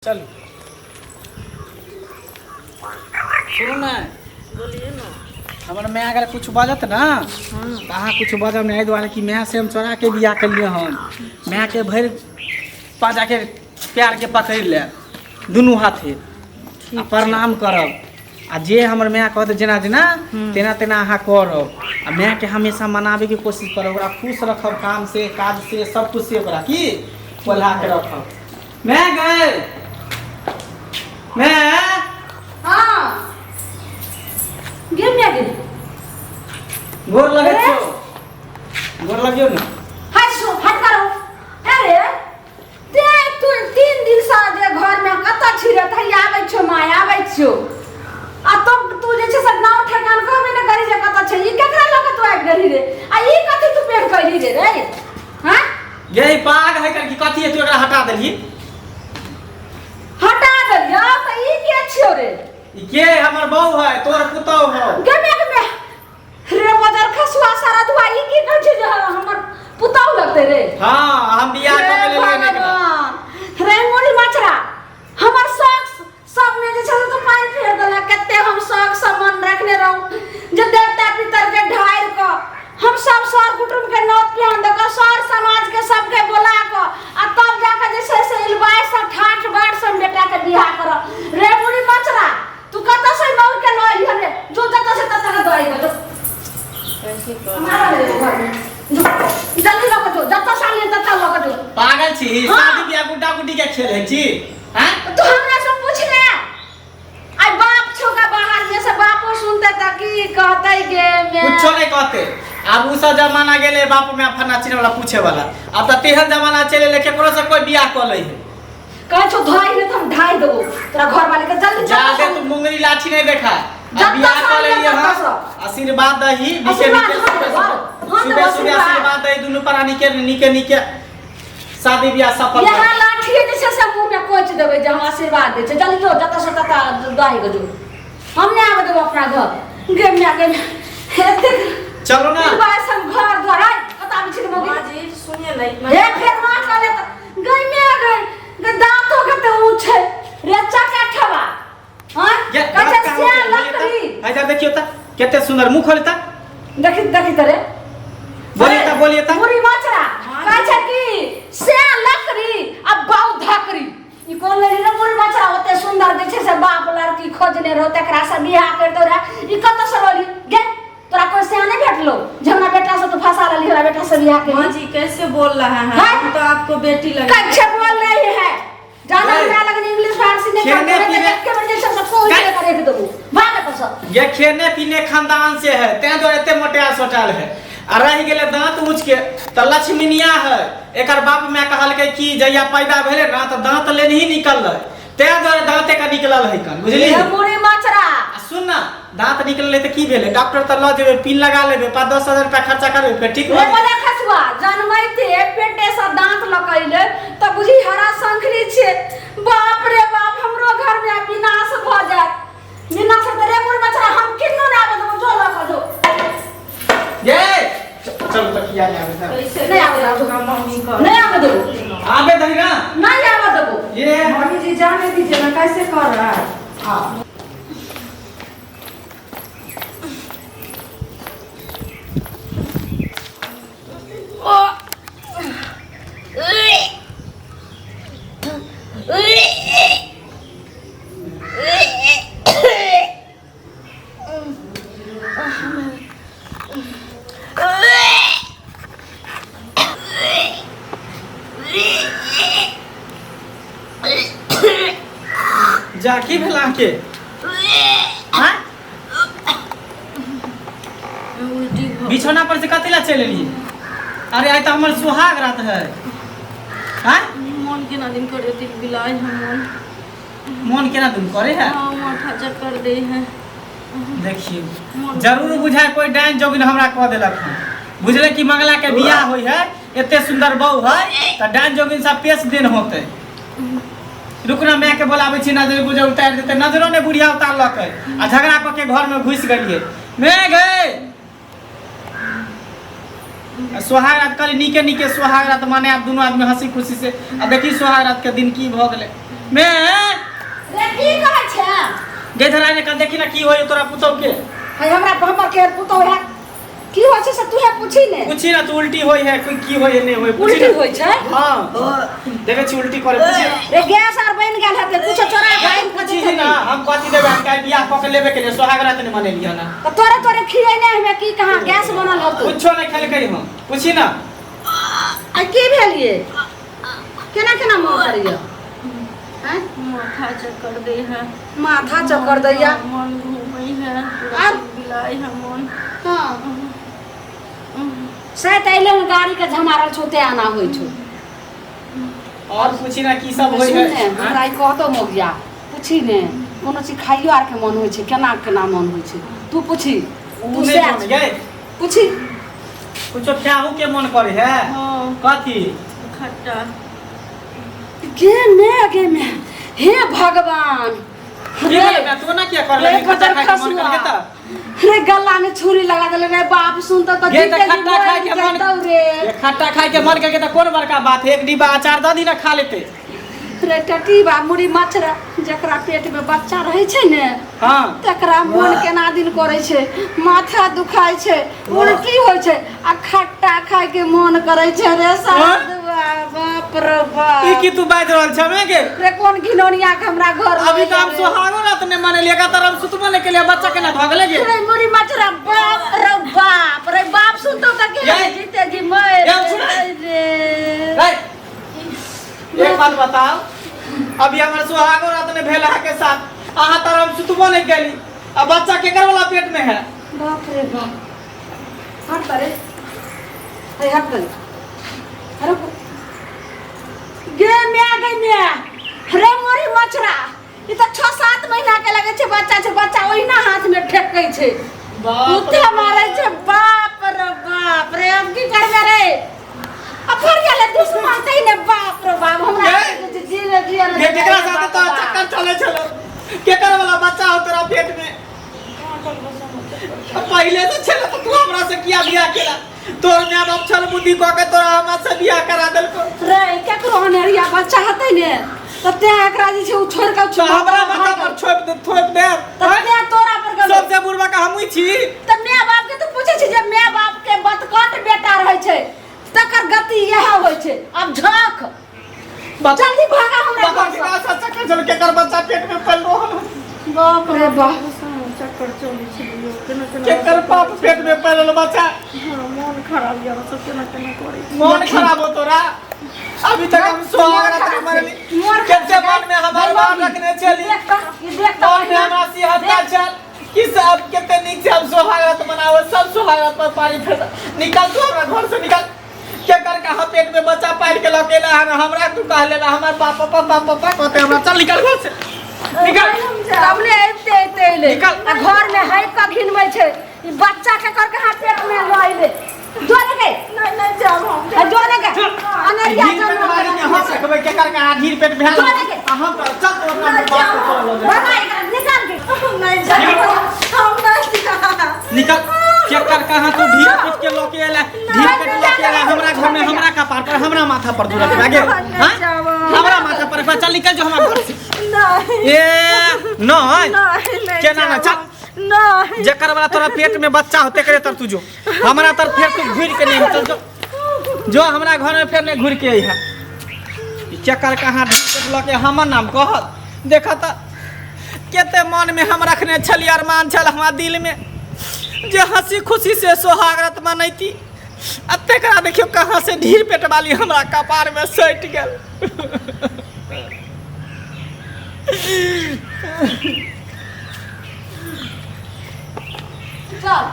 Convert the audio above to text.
चलू सुनू ने। बोलिए ना। हमर माय अगर कुछ बजत ना तऽ अहाँ कुछ बजब नहि, एहि दुआरे कि माय से हम चोरा के बियाह केलियै हन। मायके भरि पाजाके प्यारके पकड़ि लेब दुनू हाथे आ प्रणाम करब, आ जे हमर माय कहत जेना जेना तेना तेना अहाँ करब, आ मायके हमेशा मनाबैके कोशिश करब, ओकरा खुश रखब काम से काज से सब कुछ से ओकरा की पोल्हा के रखब। मैं गए मैं। हाँ गे मैं गे। गोर लगे छो, गोर लगियो ने। हट सो हट करो। अरे ते तू 3 दिन से जे घर में कत छी रे, थैया आबै छो my आबै छो, आ तब तू जे छै से नाव ठेकान कहबे ने करी जे कत छै। ई केकरा लग तू आबि गेली रे, आ ई कथी तू पेट कैली रे रे? हां ये पाग है कर की कथी है, तू एकरा हटा देलही? हटा देलियो त ई के छियो रे? ई के हमर बहू है, तोर पुतहु हो। गे मे गे रे बदर खसुआ सारा दुआ, ई की कहै छै जे हमर पुतहु लगतै रे? हां, हम बियाह क के लेलियै ने एकरा। रे मोरी मछरा, हमर शौक सब में जे छै से तो पानि फेर देलक। कते हम शौक से मन रखने रहूं जे देवता पितर के ढारि क हम सब सर कुटुम्ब के नौत पिहान दऽ कऽ सर समाज के सबके बोला कऽ आ तब जाके जे छै से इलबाइ से ठाठ बाट से हम बेटा के बियाह करब। रे बुढ़ी मचरा, तू कतऽ से मौर के लऽ अइहऽ रे? जो जतऽ से ततऽ के दऽ अइहऽ, जो। कैसे कर मारा रे घर में। जो जल्दी लऽ कऽ जो, जतऽ से आनलियै ततऽ लऽ कऽ जो। पागल छी? हाँ। शादी बियाह गुड्डा गुड्डी के खेल है छी? हैं? तू हमरा से पूछ ले, आई बाप छौ का बाहर में से बापो सुनते त की कहते गे मैं? कुछो नहीं कहते। आब उ सब जमाना गेले बाप में फन्ना चिन्ह वाला पूछे वाला, अब त तेहन जमाना चले ले केकरो से कोई बियाह क लै है। कहै छौ धोइ ले त हम ढाई देबो तोरा घर वाले के, जल्दी जा चल। दे तू मुंगरी लाठी नहीं देखा। जब अब बियाह तक क ले सामने हां तक सब। आशीर्वाद दही नीके आशीर्वाद नीके हाँ सुबह देबो, हाँ सुबह देबो सुबह आशीर्वाद। आशीर्वाद दही दुनू प्राणी के नीके नीके शादी बियाह सफल यहाँ कर। लाठी जे छै से मुंह में कोच देबै जे हम आशीर्वाद दै छै। जल्दी जो जतऽ से ततऽ दही के जो, हम नहि आबऽ देबो अपना घर। गे माय गे माय, एतेक चलो ना। बासन घर द्वार आइ कतऽ आबै छी रे मौगी? माँ जी सुनिए ना इतना। हे फेर माँ कहले त गई में गई गे, दांतो कते ऊंच छै रे चका ठवा। हां ये कहे दांत कहाँ से होते हैं? बोलिए लकड़ी। त। इधर देखियो त केते सुंदर मुंह खोलता। देखी देखी तरे। बोलिए त, बोलिए त। मुरी मचरा कहै छै कि से लकड़ी आ बाउ धकड़ी। ई कोन लड़ी रे मुरी मचरा? ओते सुंदर जे छै से बाप लड़की खोजने रहो, तकरा से बियाह करतो रहे। ई कतऽ से रहली गे? तोरा कोई सियाने नहीं भेटलो जे हमरा बेटा से तू फंसा लेली, हमरा बेटा से बियाह माँ केली? जी कैसे बोल रहा है? हैं? हम तो आपको बेटी लगे। कैसे बोल रही है जाना? नहीं। हमरा लगन इंग्लिश फारसी नहीं खेने करते पीने- एक के बजे से सबको उठे काय- के रख देबो, भाग एतऽ से। ये खेने पीने खानदान से है तें दुआरे एते मोटायल सोटायल है, आ रहि गेलै दांत ऊँच के तऽ लक्ष्मीनिया है। एकर बाप माय कहलकै कि जहिया पैदा भेलै ना तऽ दांत लेनही निकललै, तें दुआरे दांत एकर निकलल है कन, बुझली? हे मुड़ी मचरा। आ सुन ना, दांत निकललै तऽ की भेलै? डॉक्टर तऽ लऽ जेबै, पिन लगा लेबै, 5-10 हजार रुपया खर्चा करबै, फेर ठीक रे भऽ जेतै। बड़ा खसुआ, जनमैते पेटे से दांत लकैले तऽ बुझी हरा शंखरी छै। बाप रे बाप, हमरो घर में आब विनाश भऽ जायत, विनाश हेतै। रे मुड़ी मचरा, हम किन्नो नहि आबऽ देबो, जो लऽ कऽ जो। ये चलो तऽ किया नहि आबै छै? कैसे नहीं आवे देबो। आपका मम्मी का नहि आबऽ देबो। आबे दही ना। नहि आबऽ देबो। ये मम्मी जी जाने दीजिए ना, कैसे कर रहा है? हाँ। जा की भेल अहाँके? आँय? उल्टी भऽ बिछौना पर से कथी ला चलि एलियै? अरे आइ तऽ हमर सुहाग रात है। आँय? मन केना दिन करे तिल बिलाय है मन। मोन केना दुन करे है? हाँ, माथा चक्कर दे है। देखियौ, जरूर बुझाय कोई डाइन जोगिन हमरा कह देलक हन। बुझले कि मंगला के बियाह होई है, एते सुंदर बहू है तऽ डाइन जोगिन सब पेश दिन होते। रुक ना, माय के बोलाबै छी, नजर गुजर उतारि देतै। नजरो ने बुढ़िया उतारलकै आ झगड़ा कऽ के घर में घुसि गेलियै। मैं गए आ सोहाग रात कहली नीके नीके सोहाग रात माने आब दुनू आदमी हंसी खुशी से, आ देखी सोहाग रात के दिन की भऽ गेलै। मैं रे की कहै छै गे धरा ने कल देखी ना की होय तोरा पुतौ के। है हमरा हमर के पुतौ है की होइ छै से तू है पूछी ने। पूछी ना तू उल्टी होय है कोई की होय है नहीं होय पूछी उल्टी ना। होइ छै। हां देखे छी उल्टी करे पूछी। रे गैस आर बनि गेल हेतै कुछो चोरा के आनि पूछी ही ना हम कथी देबै हम काल्हि बियाह कऽ के लेबे के लिए सोहाग रात नहीं मनेलियै ना। तऽ तोरे तोरे खिएने हमे की कहाँ गैस बनल होतौ। कुछो नहीं खेलकै हम पूछी ना। आ की भेलिए केना केना मोन करैया? आँय? माथा चक्कर दै है। माथा चक्कर दैया। मन घूमै है पूरा आर? बिलाइ है मन। हाँ शायद अइले हूँ गाड़ी के झमारल छौ ते आना होइ छौ। और पूछी ना की सब होय सुन है। ने हमरा ई कहतो मोगिया पूछी ने कोनो चीज खाइयो आर के मन होइ छै केना केना मन होइ छै तू पूछी। उ तू नहीं सएह जानै गै। पूछी। कुछो खाहू के मन करे है? हाँ। कथी? खट्टा। गे ने गे में हे भगवान। की भेलै बे? तू ना किया कर रे लेली? खट्टा बजर खाय के मन खसुआ। कर त? रे गला में छुरी लगा देले रे बाप सुन त गे त खट्टा खाय के मन रे। ये खट्टा खाय के मन करके त कोन बड़का बात है एक डिब्बा अचार द दी ना खा लेते। रे टटीबा मुड़ी मछरा जकरा पेट में बच्चा रहे छै ने हां तकरा मन केना दिन करे छै माथा दुखाय छै उल्टी होय छै आ खट्टा खाय के मन करे छै रे साधुआ बाप रे बाप। ई की तू बाजि रहल छमे गे? रे कोन घिनौनिया के हमरा घर अभी तो हम सोहागो रात ने मनेलियै का तर हम सुतबो नहीं केलियै बच्चा केना भऽ गेलै गे? रे मुड़ी मछरा बाप रे बाप रे बाप सुनतो त के ये। जीते जी मर ये सुन। रे। रे, एक बात बताओ अभी हमर सोहागो रात ने भेल अहाँ के साथ अहाँ तर हम सुतबो नहीं केली आ बच्चा केकर वाला पेट में है? बाप रे बाप हट परे अरे हट परे अरे गे म्या गे म्या रे मोरी मछरा ई त 6-7 महीना के लगे छै बच्चा छै बच्चा ओहिना हाथ में ठेकै छै बाप रे कुत्ते मारे छै बाप रे बाप रे हम की करबे रे आ फर गेलै दुश्मन तै ने बाप रे बाप हमरा गे? जी ले जी ले गे केकरा साथ तो चक्कर चले छलो केकर वाला बच्चा हो तोरा पेट में? अब पहले से छल तो तू हमरा से किया बियाह केला? तोर my बाप छल बुद्धि कऽ के तोरा हमरा से बियाह करा देलको। रे केकरो अनेरिया बच्चा हेतै ने त तें एकरा जे छै उ छोड़ि के तो हमरा बच्चा पर छोपि दे थोपि दे त तें तोरा पर गेलै। सबसे बुढ़वा के हमही छी। त my बाप के तऽ पूछै छी जे my बाप के बतकट बेटा रहै छै तकर गति इएह होइ छै। अब झक जल्दी भागा हमरा बाबा घर के सँ। गाछ चक्कर चल केकर बच्चा पेट में पल रहल। बाप रे बाप चक्कर चलै छै केना केना केकर बाप पेट में पलल बच्चा? हाँ, मन खराब यऽ सब केना केना करै छै। मन खराब हो तोरा? अभी तक हम सोहाग रात नहीं मनेली। मोन केते मन में हमार बाप रखने चली देख त ई देख त मन में हमरा सिहरता चल कि सब केते नीक से हम सोहाग रात मनावत सब सोहाग रात पर पानी फेर निकल तू हमरा घर से निकल। केकर कहाँ पेट में बच्चा पाल के लकेला हन हमरा तू कह लेला हमर बाप पापा बाप पापा कहते हमरा चल निकल घर से निकल। तबले अबिते अबिते अइले निकल। आ घर में है कऽ घिनबै छै ई बच्चा के कर के हाथ पेट में लऽ अइले जो ने गे नहीं नहीं जाब हम आ जो ने गे अनरिया ढीर पेट वाली के हम रखबै केकर कहाँ ढीर पेट भेल जो ने गे। आ हम तो चल तो अपना बाप के चल लऽ जा। भगा एकरा निकाल के। हम नहीं जाब हम नहीं जाब। निकल केकर कहाँ तू ढीर पेट के लऽ के एला ढीर पेट लऽ के एला हमरा घर में हमरा कपार पर हमरा माथा पर तू रखबा गे। हां हमरा माथा पर रखबा चल निकल जो हमरा घर से। नहीं ए नहीं नहीं नहीं केना ना चल नहीं जकर वाला तोरा पेट में बच्चा होते करे तर तू जो हमरा तर फेर तू घुर के नहीं चल जो जो हमरा घर में फेर नहीं घुर के अइहा। ई चक्कर कहाँ ढीर पेट लऽ के हमर नाम कहत देखा त केते मन में हम रखने छली अरमान छल हमरा दिल में जे हंसी खुशी से सोहाग रात मनैती आ तेकरा देखियो कहाँ से ढीर पेट वाली हमरा कपार में सटि गेल। चल।